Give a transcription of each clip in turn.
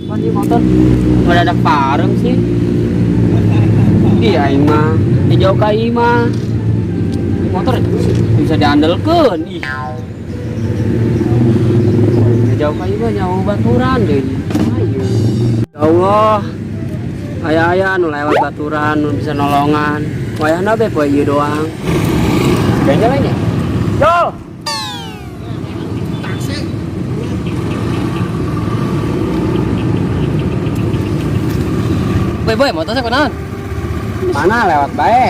Wah, ini motor nggak ada parem sih. Iya, aing mah. Di jauh ka ieu mah. Ini motor bisa diandalkeun. Ih. Di jauh ka ieu mah nyawa baturan deh. Ayo. Ya Allah. Aya-aya nu lewat baturan nu bisa nolongan. Wayahna be poe ieu doang. Kayaknya lainnya. Jol. Boy, boy, motor saya kunaon? Mana lewat bae.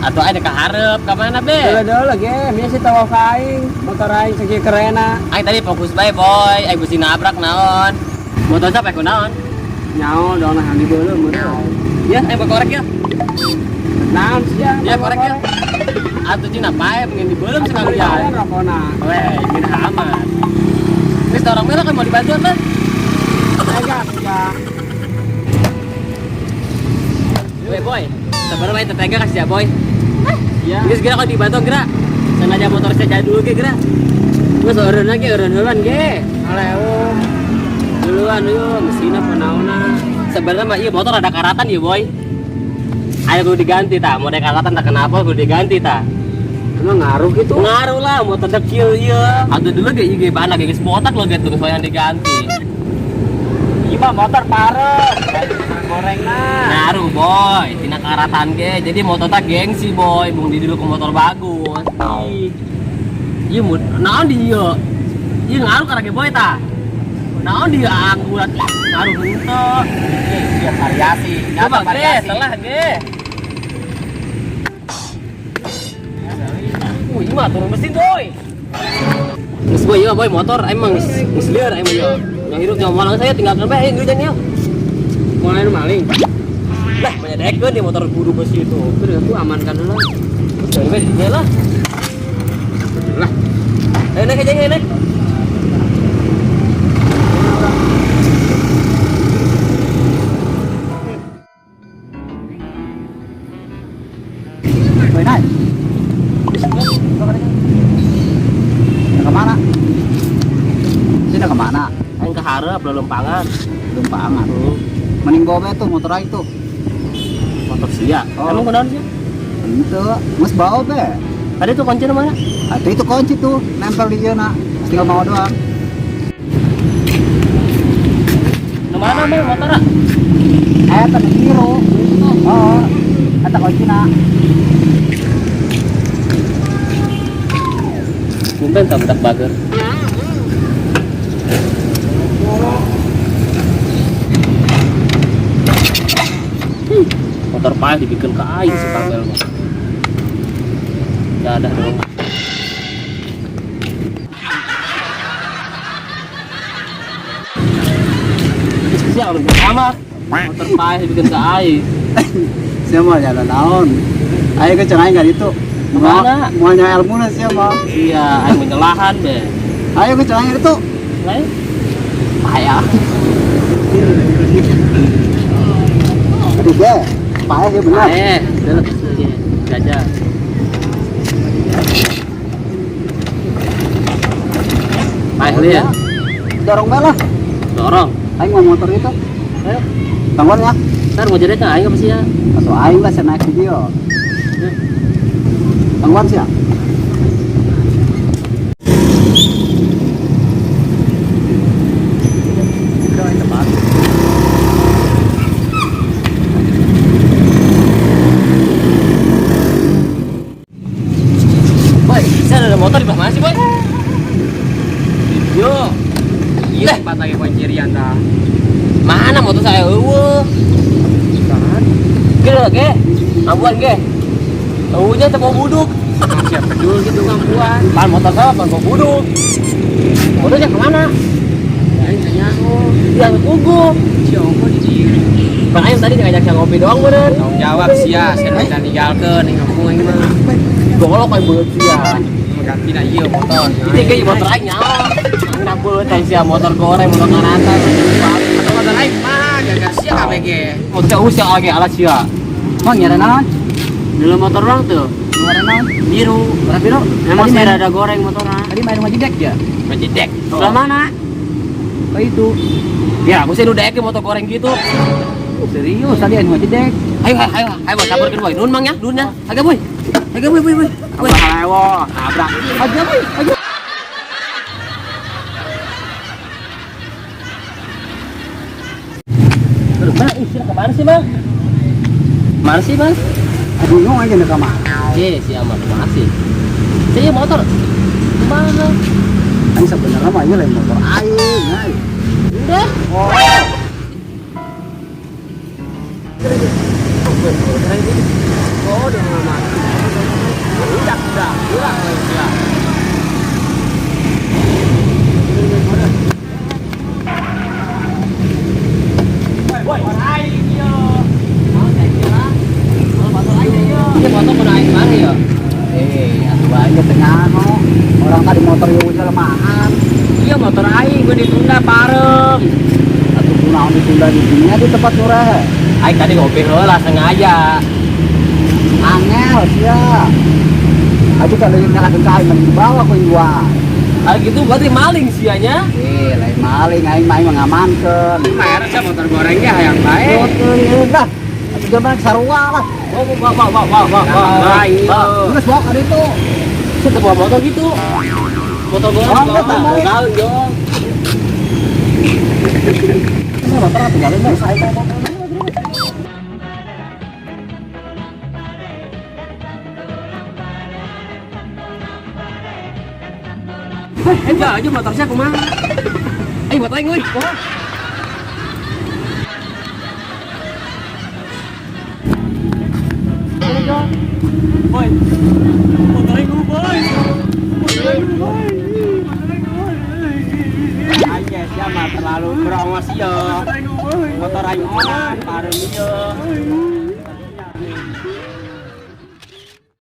Atau ada keharep ke mana be? Dulu-dulu ge, mia sih tawa ka aing, motor aing sakieu kerena. Aing tadi fokus bae boy, aing bisi nabrak naon. Motor siapa kunaon? Nyaho dong nah di beuleum meureun. Ya, aing korek ya. Naon sih ya? Ya korek ya. Atuh cina pae pengen dibeuleum sih Sekali kalian. rokona. Weh, ingin amat. Terus orang merah kan mau dibantu apa? Tega, tega. Weh boy, sebenarnya main tetega kasih ya boy. Ya. Geus geura kalau dibantu geura. Sengaja motor saya jadi dulu ge geura. Geus eureun lagi eureun heulan ge. Aleung. Duluan yeuh mesinna panaonna. Sebenarnya mah iya motor ada karatan ya boy. Ayo kudu diganti ta, mau ada karatan tak kenapa kudu diganti ta. Emang ngaruh gitu? Ngaruh lah motor dekil iya. Atau dulu ge ieu ge bahan lagi geus botak lo ge terus yang diganti. Ieu mah motor parem. Gorengna. Ngaruh boy, tina karatan ge. Jadi motor tak gengsi boy, mung di dulu ke motor bagus. Ih. Ieu mud naon di ieu? Ieu ngaruh karena ge boy ta. Naon di angguran ngaruh henteu. Iya variasi. Coba ge, salah ge. Wih, mah turun mesin boy. Geus boy, ieu boy motor emang geus lieur emang ieu. Yang hidup nyawa malang saya tinggalkan bae aing hujan yeuh. Mulai nu maling. Lah, menyedekeun di motor kudu besi itu. Terus aku amankan dulu. Terus bae di lah. Lah, Ayo naik aja, ayo naik. Boy, naik. Kemana? Sini kemana? Aing keharep lelempangan. Lumpangan. Mending bawa tuh motor aing tuh. Motor sia. Oh. Emang kunaon sih? Itu, mus bawa be. Tadi tuh kuncinya mana? Atau itu kunci tuh, nempel di dia nak. Tinggal bawa doang. Ke mana mau motor ah? Eh, tadi biru. Oh, kata kunci nak. Mungkin tak budak bager. Motor payah dibikin ke aing si kabel mah. Dadah dong. Siap lu amat. Motor payah dibikin ke aing. Siapa mau jalan naon? Ayo ke cengai nggak itu. Kemana? Mau nyawa ilmu na siapa? Iya, aing menyelahan be. Ayo ke cengai itu. Lain Payah. Aduh, be. Payah ya benar. Eh, udah gajah. Payah lihat, Dorong be lah. dorong. Aing mau motor itu. Ayo, Tangguan ya. ntar mau jadi kan aing apa sih ya? Atau aing lah saya naik video. Tangguan sih ya. Boy, saya ada motor di belah mana sih, Boy? yo. Iya, tempat lagi kuncirian tah. Mana motor saya? Eueuh. Ge, ge. Ambuan ge. Eueuhnya teu mau buduk. Siap pedul gitu ngampuan. Pan motor saya pan mau buduk. Motornya kemana? Aing teh nyaho. Yang kugu. Si ongko di dieu. Pan aing tadi ngajak saya ngopi doang bener. Tanggung jawab sia, saya bisa ninggalkeun ning kampung aing mah. Golok aing beut sia. Ganti na ieu motor. Ini ge motor aing nyaho. Nang beut aing sia motor goreng, motor karatan. Atau motor aing mah gara-gara sia KBG. Motor usia lagi alat sia. Mang nyari naon? Dulu motor orang tuh. Warna naon? Biru. Warna biru. Memang Tadi sih main rada goreng motornya. Tadi main ngajedek ya? Ngajedek. Sebelah mana? Oh itu. Ya, aku sih udah dek motor goreng gitu. Serius tadi anu ngajedek. Ayo, ayo, ayo, ayo, boy, sabarkeun boy. Nun mang ya, nun ya. Agak boy. Agak boy, boy, boy. Boy. Lewo, tabrak. Aja boy, aja. Aduh, Bang, ih, sih kemana sih, Bang? Mana sih, Bang? Aduh, bingung aja nih kamar. Eh, si Amar kemana sih? Saya motor. Kemana? Kan sebenarnya mah ini lain motor aing, ay. Udah. Oh. Oh, udah mati. Udah, udah, udah, udah. Woi, aing yo. Mau saya kira. Mau motor aing yo. Iya, motor kudu aing mana yo? Eh, atuh aja tengah no. Orang tadi motor yo geus lemahan. Iya motor aing gue ditunda parem. Atuh kunaon ditunda di sini di tempat murah. Aing tadi ngopi heula sengaja. Angel sia. Aja kalau yang nyalakan ka aing mending dibawa ku iwa. Ah gitu berarti maling sianya. Eh, lain maling aing mah aing mengamankeun. Merek sih motor gorengnya hayang bae. Betul lah. Atuh zaman sarua lah. Wow, wow, wow, wow, wow, wow, wow. Iya. Geus bawa ka ditu. Saya bawa motor gitu. Motor goreng. Oh, enggak, tambah. Tinggalin, Jong. Ini motor tinggalin lah saya mau motor. Enggak aja motor saya kumaha? Eh, motor aing euy. Boy. Motor aing boy. Motor aing boy. Motor aing boy. Aja sia mah terlalu brongos ieu. Motor aing mah parem ieu.